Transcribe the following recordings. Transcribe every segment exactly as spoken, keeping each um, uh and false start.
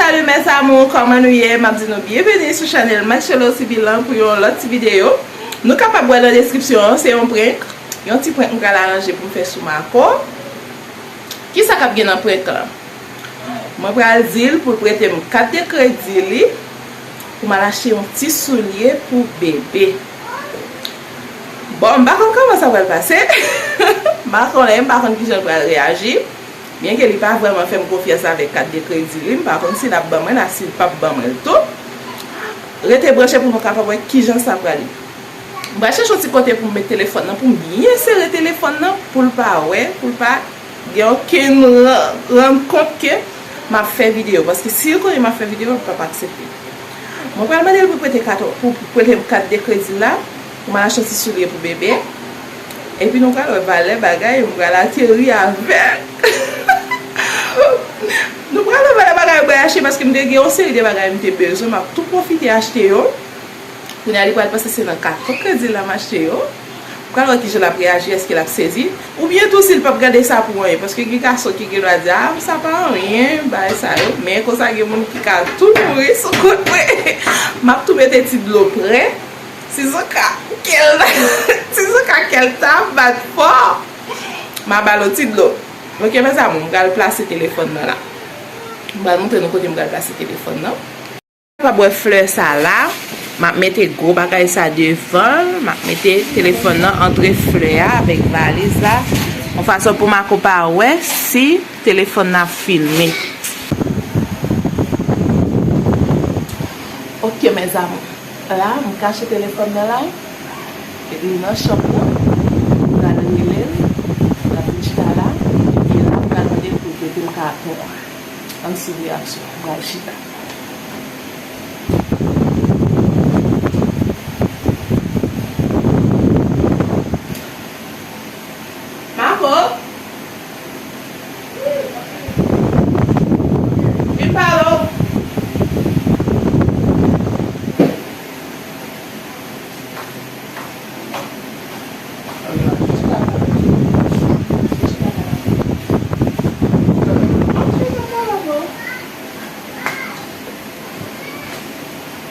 Salut mes amours, kòman nou ye? M ap di nou byenveni sou chanèl Marcello Sibilan pou yon lòt ti videyo. Nou kapab wè nan deskripsyon an, se yon prank. Yon ti prank m pral aranje pou m fè sou Marco. Kisa k ap gen nan prank lan? Mwen pral di l pou l prete m kat de kredi li pou m al achte yon ti soulye pou bebe. Bon, m pa konn kòman sa pral pase. M pa konnen, m pa konn kijan l pral reyaji. Byenke li pa vrèman fè m konfyans avèk kat de kredi li, m pa konn si l ap ban mwen l la, si l p ap ban mwen l tou. Rete branche pou nou kapab wè kijan sa pral ye. M pral chèche yon ti kote pou m met telefòn nan, pou m byen sere telefòn nan, pou l pa wè, pou l pa gen okenn ran-, rann kont ke m ap fè videyo. Paske si l konnen m ap fè videyo, l p ap aksepte. Mwen pral mande l pou prete kat, pou prete m kat de kredi la, pou m al achte yon ti soulye pou bebe. Epi nou pral wè valè bagay, mwen pral ateri avèk. Nou pral wè valè bagay mwen pral achte, paske m te gen yon seri de bagay m te bezwen, m ap tou pwofite achte yo. Kounye a li pral panse se nan kat kredi la m achte yo. M pral wè kijan l ap reyaji, èske l ap sezi. Oubyen tou si l p ap gade sa pou anyen, paske gen gason ki gen dwa di, "A, sa pa anyen, bagay sa yo." Men konsa gen moun ki ka tou mouri sou kont mwen. M ap tou mete ti dlo prè. Ti zoka, kè l, ti zoka kè l ta bat fò. M a ba l yon ti dlo. Ok, mes amours, m pral plase telefòn nan la. M pral montre nou kote m pral plase telefòn nan. Kapab wè flè sa la, m ap mete gwo bagay sa devan l, m ap mete telefòn nan antre flè a avèk valiz la, yon fason pou Marco pa wè si telefòn nan ap filme. Ok, mes amours. La, m kache telefòn nan la. Epi m nan chanm nan. M pral rele l. L ap vin chita la. Epi la, m pral mande l pou l prete m kat mwen. Ann swiv reyaksyon. M pral chita. Marco! Vin pale w.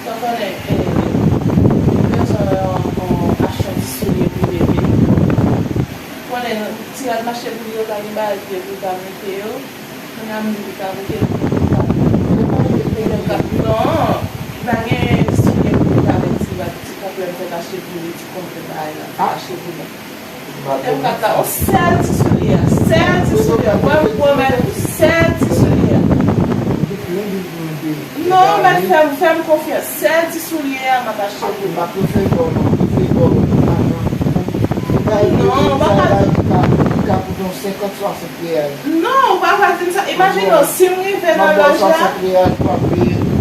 Sa konnen, eh, nou bezwen yon, yon achte yon ti soulye pou bebe. Konnen ti rad mache pou li yo pa gen bagay pou yo ta mete yo. Kounye a m di li ka mete l pou li pa. Non, li pa gen soulye pou li ta mete ti rad, ti konplè m fèk achte pou li, ti konplè bagay la m fèk achte pou li. Kote m ka ta yon sèl ti soulye a, sèl ti soulye a. Mwen m pwomèt ou sèl ti soulye a. Non, mèt fè m, fè m konfyans. Sèl ti soulye a m ap achte pou li. Non, ou pa ka di. Non, ou pa ka di m sa. Imajine w, si m rive nan lòj la.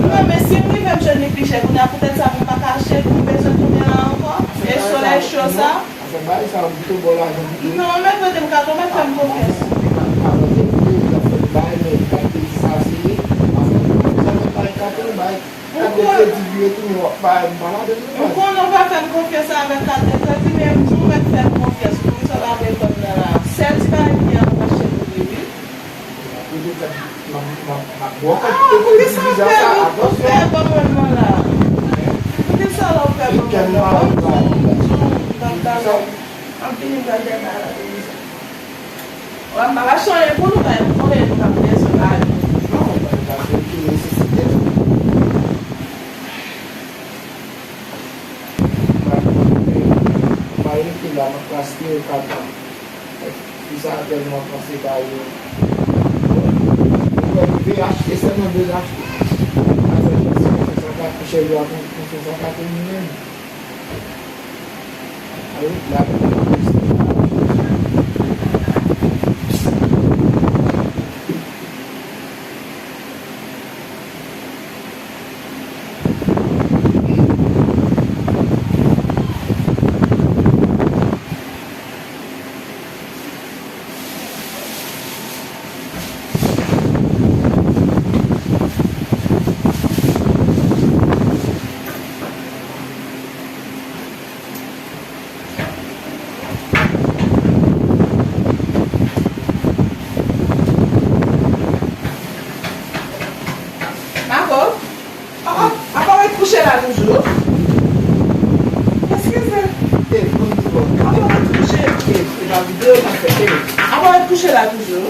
Non, men si m rive m jwenn li pi chè kounye a, poutèt sa pou m pa ka achte, pou m bezwen tounen la ankò. E solèy cho sa. Afè bagay sa yo pito ba w lajan pito. Non, mèt rete m ka tou, mèt fè m konfyans. Li pa, li pa manje pito, li ap fè bagay, men li pa te di sa se li. Afè bagay sa yo bay kato, bay kat de kredi li yo tounen w ap bay, m pa ladan l non. M konnen w pa fè m konfyans avèk kat de kredi, men m di w mèt fè m konfyans pou sa pa reponn nan la. Sèl ti bagay ki a mache pou li, wi. Pou de kat M ap, m ap, m ap ba w kantite kredi viza sa, atansyon. Poukisa w fè ban mwen nan la? Poukisa w fè ban mwen nan? Ban m di w, ban m di w, m ap vini m pral dèyè bagay la pou viza. Wè, m pa ka chonje pou nou, men m konnen nou pa bezwen bagay. Non, bagay la se ki nesesite. M pa rete la, m ap raske yo kata. Fi sa a tèlman panse bagay yo. Bon, ou wè, li vle achte, sèlman bezwen achte. Afè chans, konfyans an ka, chè yo a, konfyans an ka tounen menm. Alò, la, Kouche la toujou. Eskize. Apa w ret kouche? Apa w ret kouche la toujou?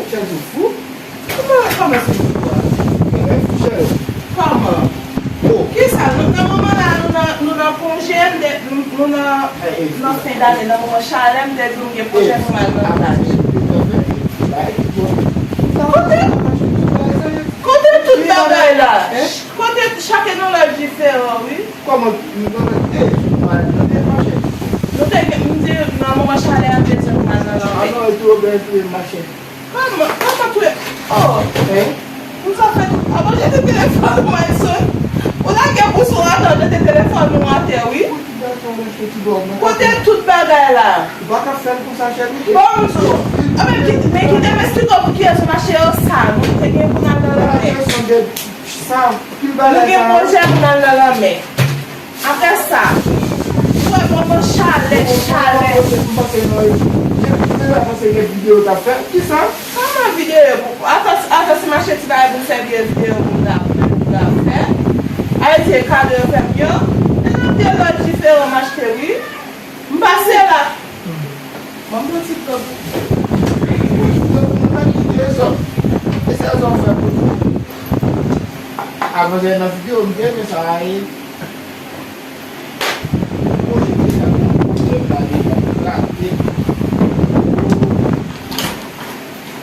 Kòman, kòman se fou a? Kòman? Kisa? Nou, nan moman la, nou nan, nou nan konje, m de, nou, nou nan, nan fen dane, nan moman chalè, m te di w m gen pwojè pou m al nan plaj. Kote, kote tout bagay la? Kote chak e nan lòt diferan, wi. Kòman, nou te gen, m di, nan moman chalè a, m te di w m al nan lanmè. Kòman, kòman touye? Oh! Hein? Ou sa fè tout. Avan jete telefòn ou, Mayson. Ou lage bous ou atè, ou jete telefòn ou atè, wi. Kote tout bagay la? Ou pa ka fè l konsa, cheri. Bon, m di w. Ah, men ki, men kite m esplike w pou ki rezon m achte yo sa. Nou te gen pou n al nan lanmè. Nou gen pwojè pou n al nan lanmè. Apre sa, ou wè moman chalè, chalè. M panse non, m panse gen videyo w t ap fè. Kisa? Kòman videyo? Atò, atò, si m achte ti bagay pou m sèvi e videyo pou m ta, pou m ta fè. Ayiti, e kado yo fè m yo. E nan de lòt diferan m achte, wi. M pase la. Ban m pran ti dlo pou. Mwen pa kite sa. E sa sa w fè pou nou. Avan jè nan videyo, m te renmen sa a ye. Bon, jete sa pou mwen, jete sa pou mwen.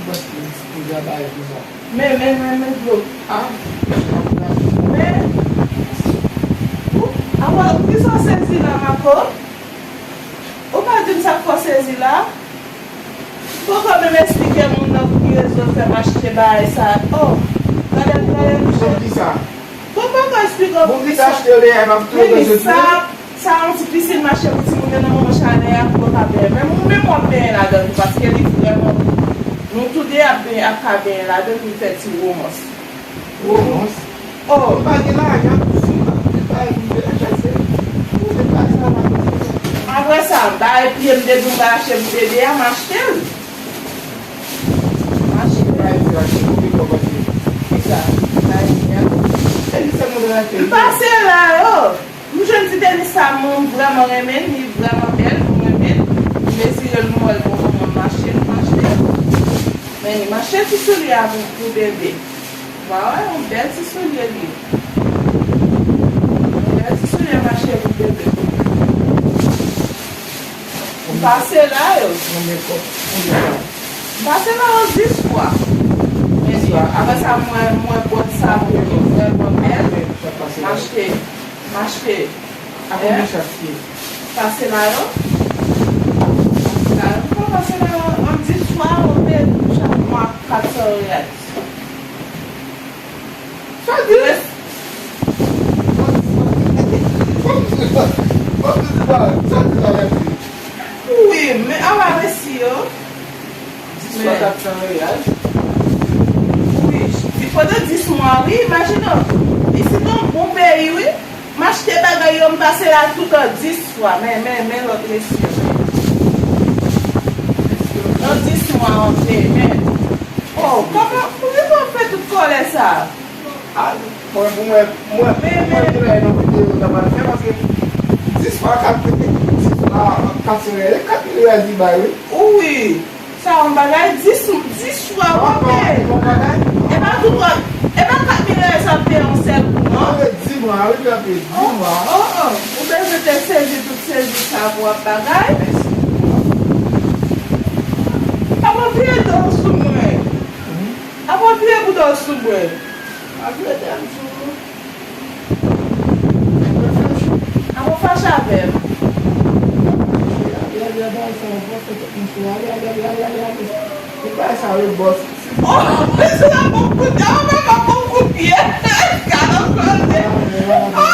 Bon, se sipoze a bay pou sa. Men, men, men, men, dlo. Ah. Men, ou, apa, kisa w sezi la, Mako? Ou pa di m sa k fè w sezi la? Ou poko menm esplike moun nan pou ki rezon l fè m achte bagay sa. Oh, gade, gade, gade. Pou kisa? Bon, poko esplike w pou kisa. Men sa, sa yon ti pisin m achte pou timoun yo nan moman chalè a pou yo ka benyen. Men ou menm w ap benyen ladan l tou, paske li vrèman bon. Nou toude ap benyen, ap ka benyen ladan l pou n fè ti womans. Womans? Oh. M pa gen lajan pou sou la. Se pa yon de la chase. Se pa sa la. Apre sa, m bay pye m depi m ka achte pou bebe a, m achte l. Mache. Kisa? M pase la yo. M jwenn ti tenis sa, mwen vrèman renmen l, li vrèman bèl, mwen renmen l. M mezire l, mwen wè l bon pou mwen, m achte l, m achte l. Men li mache ti soulye a pou, pou bebe. Waw, yon bèl ti soulye li ye. Yon bèl ti soulye mache pou bebe. M pase la yo. M pase la yo dis fwa. Men apre sa, mwen, mwen bòd sa pou yo vrèman bèl. M achte, m achte. A konbyen chak ye? Pase la yo. Pase la yo. M pase la yo an dis fwa, yo peye chak mwa kat san reyal. Sa di? Sa di la, sa di la, mèsi. Wi, men a la resi yo. Dis fwa kat san reyal. Wi, li pandan dis mwa, wi, imajine w. Isit nan bon peyi, wi. M achte bagay yo, m pase la tout an dis fwa. Men, men, men lòt resi yo. Nan dis mwa antre, men. Oh, kòman, poukisa w fè tout kòlè sa? A, mwen, pou mwen, mwen, mwen te la nan videyo sa pral fè, paske dis fwa kat, dis fwa kat mil riyal, kat mil riyal li bay, wi. Wi, sa yon bagay, dis, dis fwa w ap peye. E pa tout wap, e pa kat mil riyal sa w ap peye yon sèl kou, non. Antre dis mwa, wi, antre dis mwa. Oh, oh, ou bezwen te sezi tout sezi sa pou w ap bagay? Apa w vire do w sou mwen? Apa w vire bouda w sou mwen? Apa w fache avè m? Oh, se la bon kout, oh, mwen pa bon kout pye. Gade koze. Oh!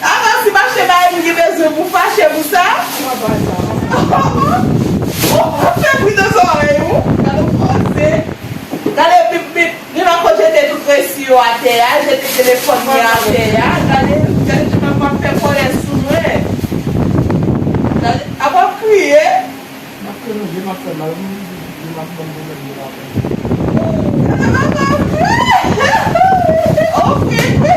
Avan si mache bay m ki bezwen pou fache pou sa. Ou fè bri nan zòrèy ou. Gade w poze. Gade bip bip. Li pa ko jete tout resi yo atè a, jete telefòn li atè a. Gade, gade jan w ap fè kòlè sou mwen. Gade, apa w kriye. M ap fè nou je m ap fè mal, m ap ban m pwoblèm je m ap fè. Gade apa w kriye. Ou kriye.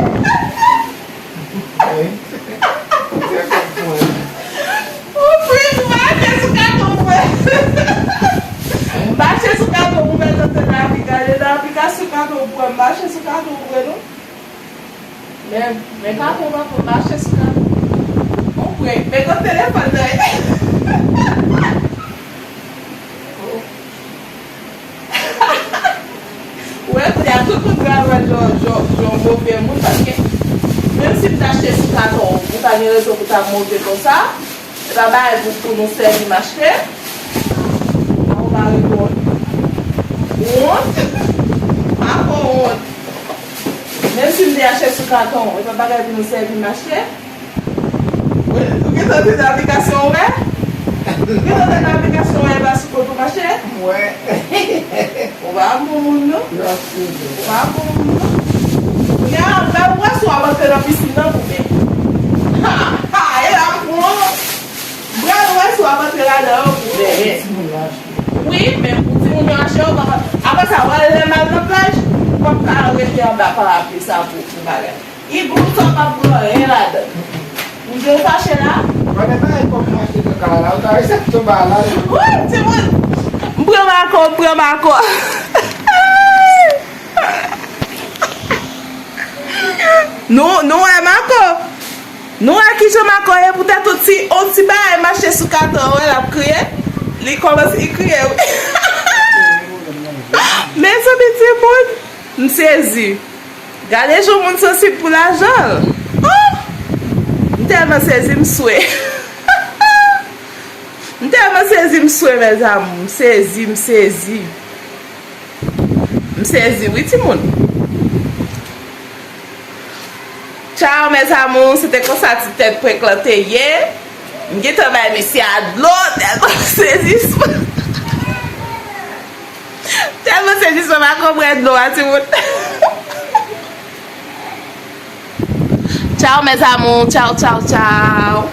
Tou vre non. Men, men katon, katon, mache sou katon. Bon, men, men kot telefòn nan ye? Ou wè, kounye a, tout moun pral wè jan, jan, jan w move moun, paske menm si m t achte sou katon, ou pa gen rezon pou ta move konsa. Se pa bagay pou, pou nou sèvi mache. Ako pa ret wont. Wont? Ako wont. Menm si m te achte sou katon, e pa bagay pou nou sèvi mache. Ou gentan te nan aplikasyon ou wè? Ou gentan te nan aplikasyon ou wè, e pa sou kont ou mache? Mwen. Ou pa bon moun non. Ou pa bon moun non. Kounye a, lè ou wè si w ap antre nan pisin nan pou men. Ha, ha, e la m pran. Bral wè si w ap antre ladan an pou men. Wi, men pou timoun yo achte yo, papa. Apre sa, w al lè m al nan plaj, w ap ka rete anba parapli sa pou, pou bagay. Iglou sa p ap gen anyen ladan. M di w fache la. Mwen menm pa gen kòb m achte nan kay la, ou ta resèt tonba la. Wi, timoun. M pran Mako, m pran Mako. Nou, nou wè Mako? Nou wè kijan Mako ye poutèt yon ti, yon ti bagay mache sou katon an, wè l ap kriye. Li kòmanse, li kriye wi. Mezanmi timoun, m sezi. Gade jan moun sansib pou lajan l. Oh! M tèlman sezi, m swe. M tèlman sezi, m swe, mes amours. M sezi, m sezi. M sezi, wi, timoun. Tchao, mes amours. Se te konsa ti tèt prank lan te ye. M gentan bay mesye a dlo, tèlman sezisman. Tèlman sezisman, m pa konprann dlo a, timoun. Tchao, mes amours. Tchao, tchao, tchao.